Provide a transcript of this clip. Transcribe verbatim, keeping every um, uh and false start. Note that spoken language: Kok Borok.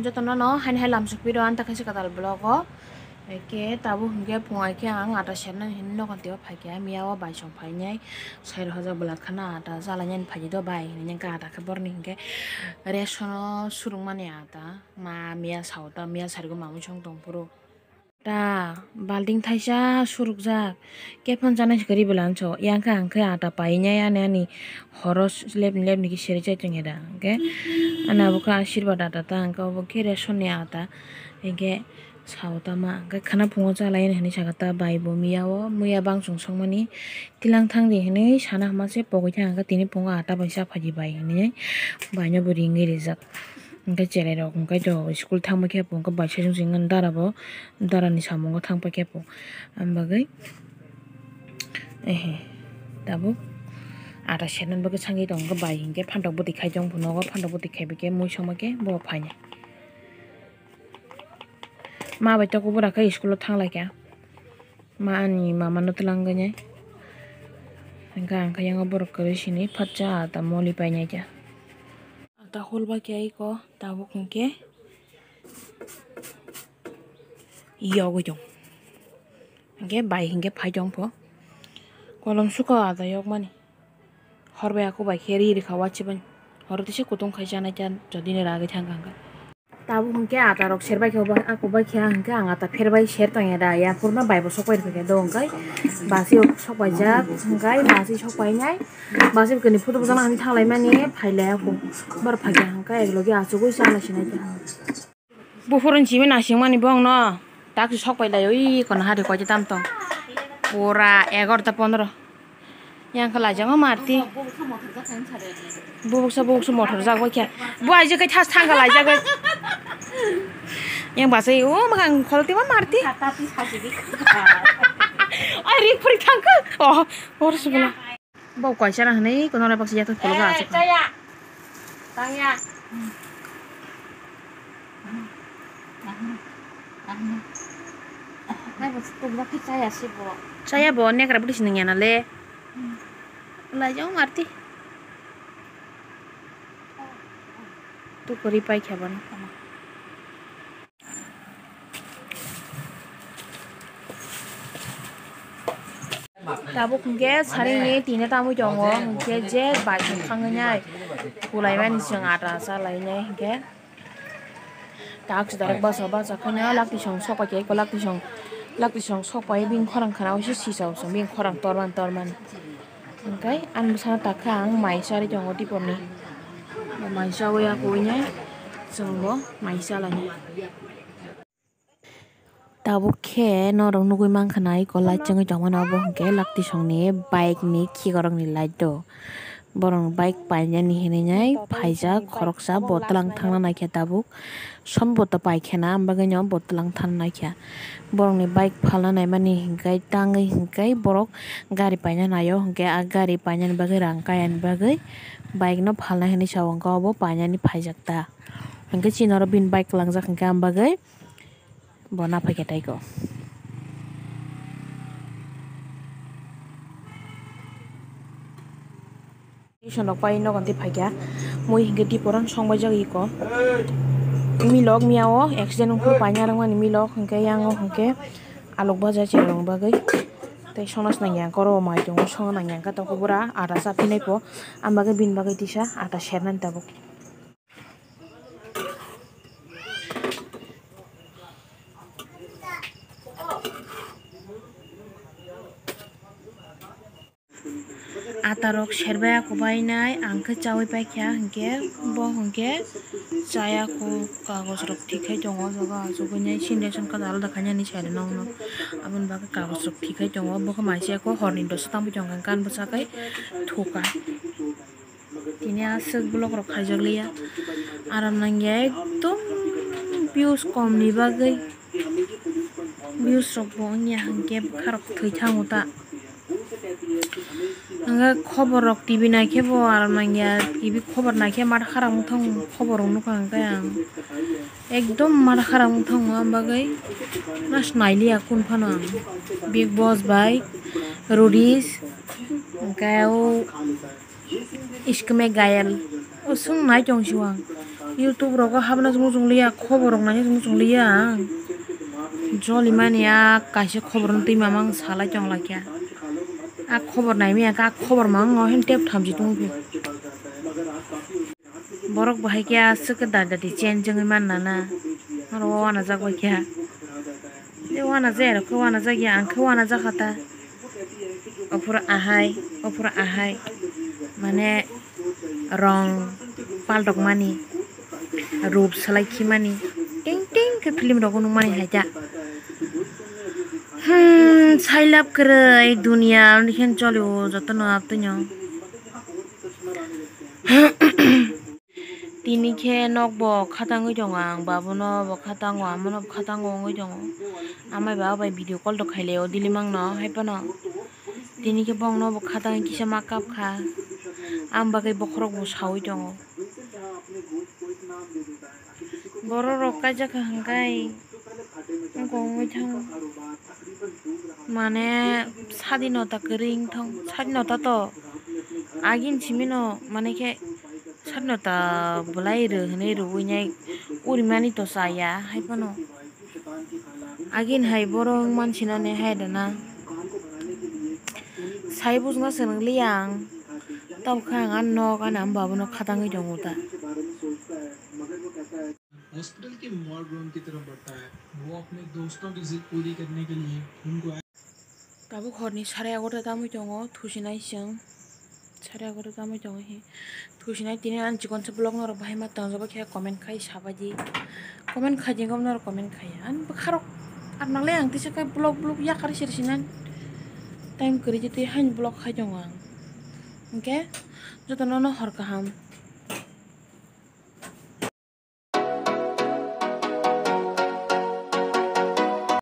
Jotono no haini hai lamsok piro ang ta khe se kwtal vlog o. Eke tabuk hwnkhe phung ai khe ang ata sernani hinwi nogo tei o phaikha, miya o bai song phainai sai rok hajak bwla khana ata chalainani phaidi do bai hinwi hwnkhe ata khe boroni hwnkhe ration o surungmani ata ma miya sao ta miya sarigo mamwi song tong phuru. Ta balting thaisa surukjak, kephang chanai se kwrwi bwla anso. Yang khe ang khe ata painai ani, ani horo lepni lepni khe seri chai tongya da. Hwnkhe ani abo khe asirwad ata ta, hwnkhe obo khe ration ni ata. Hwnkhe sao tama, hwnkhe khana phungo chalai ani hinwi sakha ta bai bo miya o, muya bang chwng songmani tilang thang di hinwi sana hama se pogwi thang kha, tini phungo ata bai cha phaidi bai hinwi bai no bo ringwi rijak. Hwnkhe cherai rok hwnkhe to school thang bai khe bo hwnkhe bai sesong se wngmani dara bo. Dara ni samung o thang paikhe bo ang bagwi ehe tabuk ata sernani bagwi sangwi tongo bai hinkhe phantok bwtwi khai tong nogo phantok bwtwi khai bai khe mui songma khe bo phainai. Ma bai toko bwra khe school o thang lai kha ma ani mama no twlang gwi nai hwnkhe ang khe yang borok kwrwi sini phatsa ata moli painai kha. Ata hul bai khe aiko tabuk hwnkhe yogwi tong. Hwnkhe bai hwnkhe phai tong pho. Kolom suka ata yokmani. Hor bai aku bai khe ri rikha wachi bai. Horo tisa kutung khai chanai cha jodi ni ragwi thang kha hwnkhe. Tabuk hwnkhe ata rok ser bai khe aku bai khe hwnkhe ang ata pher bai ser tong ya da ya phuru no bai bo sok pai rikha do hwnkhe basi sok pai jak hwnkhe basi sok pai nai. Basi kani photo bojana hinwi thanglai mani phailai aku. Bar phaikha hwnkhe eklogi achugwi chala sinai kha. Buphuru ni simi nasing mani bong no tak si sok pai lai oi kono hari koi tam tong. Pura egarota pondro. Yang khe lai jang o marti. Bubuksa bubuksa motor jak bai khe. Bu aije khe thas thang khe lai jak bai. Yang basai o magang khol ti ma marti. Ai ri phuri thang khe. Oh, hor subula. Bo kaisa na hinwi kono lai baksa yathok pholo ga achuk. Chaya. Tangya. Nai bo tukba khe chaya se bo. Chaya bo nekra bwtwi se nungya na le. Lai jao marti. Tukuri pai khe bono. Tabuk hwnkhe saringni tini tamwi tongo, hwnkhe je bai thangwi nai kulaimani chwng ata chalainai hwnkhe tak se direct basa basa khaino laktisong sokpai khe laktisong laktisong sokpai bini khorang khana uaisa sisa uaisa bini khorang tormani tormani. Hwnkhe ani bwskango takha ang mai charwi tongo tiponi. Bo mai chawi ya kuinai chwngbo mai chalainai. Tabuk khe norok nugwi mankha na eko light chwngwi tongmani obo hwnkhe laktisongni bike ni khikorokni light do. Borokni bike painani hinwi nai phaijak khoroksa bo twlang thangna naikhe tabuk. Somboto paikhe na, am bagwino bo twlang thang naikha. Borokni bike phalna naimani hinkhai tangwi hinkhai borok gari paina naio, hinkhe a gari painani bagwi rang kayani bagwi bike no phalna hinwi sao, hinkhe obo painani phaijak ta. Hinkhe chini oro bini bike kwlangjak hinkhe am bagwi bo naphaikhe taigo. Ration rok pai nogo tei phaikha. Mui hinkhe diporan songbaijak iko. Milok miyao accident wngphuru paina rwmani milok hinkhe yango hinkhe alok baja cherong bagwi. Tei songna swnamya koro mai tongo songna nangya khe toko bura ata chaphinai po. Am bagwi bini bagwi tisa ata sernani tabuk. Ata rok serbai ako bainai, ang khe chaui paikha, hinkhe bo hinkhe chaya kho, kagoj rok thik khai tongo, o jaga o achugwi nai, sini ration card alada khainani side o nokno, aboni bagwi kagoj rok thik khai tongo, bo khe mai se kho horni dosa tangwi tongkha, hinkhe ani bwsa khe thuka. Tini aswk block rok khaijak liya. Aram nangya ekdom views kom ni bagwi. Views rok bo wngya hinkhe bwkha rok thwi thango ta. Hinkhe khobor rok T V naikhe bo aram nangya, T V khobor naikhe matha khara wng thango, khobor rok nukha hinkhe ang ekdom matha khara wng thango, am bagwi mas nailiya kunu phano ang. Big Boss bai Roadies hinkhe o. Iskme gayal. O swng nai tong si ang. YouTube rogo habna muchung liya, khobor rok nai muchung liya ang. Joli mani a kaisa khobor no twi mamang salai tong lai kha. A khobor nai maya kha, a khobor mang o hen tep thamchi tong phi. Borok bahai khe aswk khe dadi dadi chen chengwi man nana. Oro o wanajak bai kha. Je wanajak rok khe wanajak ya, ang khe wanajak kha ta. Ophuru ahai, ophuru ahai. Mane rong paltok mani, rup salai khimani. Ting ting khe film rok nukmani hai ta. Hmm, sailap kwrwi dunia, ani khe choli o jotono abtwino. Tini khe nok bo khatangwi tongo ang, babono bo khatango, amono bo khatango wngwi tongo. Amai ba bai video call rok khailai o daily mangno, hai phano tini khe bongno bo khatangwi kisa ma kap kha, ang bagwi bokhorok bo saui tongo. Borok rok kaijak kha hwnkhe wngkha wngwi thango. Mane sadinota kwrwi wngthang, sadinota to agini simino mane khe sadinota bwlai rw hwnwi rwui nai urimani to chaya hai phano. Agini hai borok wngman sinani hai rwna. Sai bujna swrwng liya ang. Tabukhe ang ani nok ani ama babono khatangwi tongo ta. Hospital के morgue room की तरफ बढ़ता है। वो अपने दोस्तों की जिद पूरी करने के लिए उनको Tabuk horni sare egarota tamwi tongo, thusinai chwng. Sare egarota tamwi tongo hi. Thusinai tini ani chikonsa vlog norok bahai ma twngjak khe comment khai sabaidi. Comment khai di, norok comment khai. Ani bwkharok ar nangle ang tisa khe vlog vlog yakar sir sinan. Time kwrwi twi hain vlog khai tongo ang. Hwnkhe jotono no hor kaham.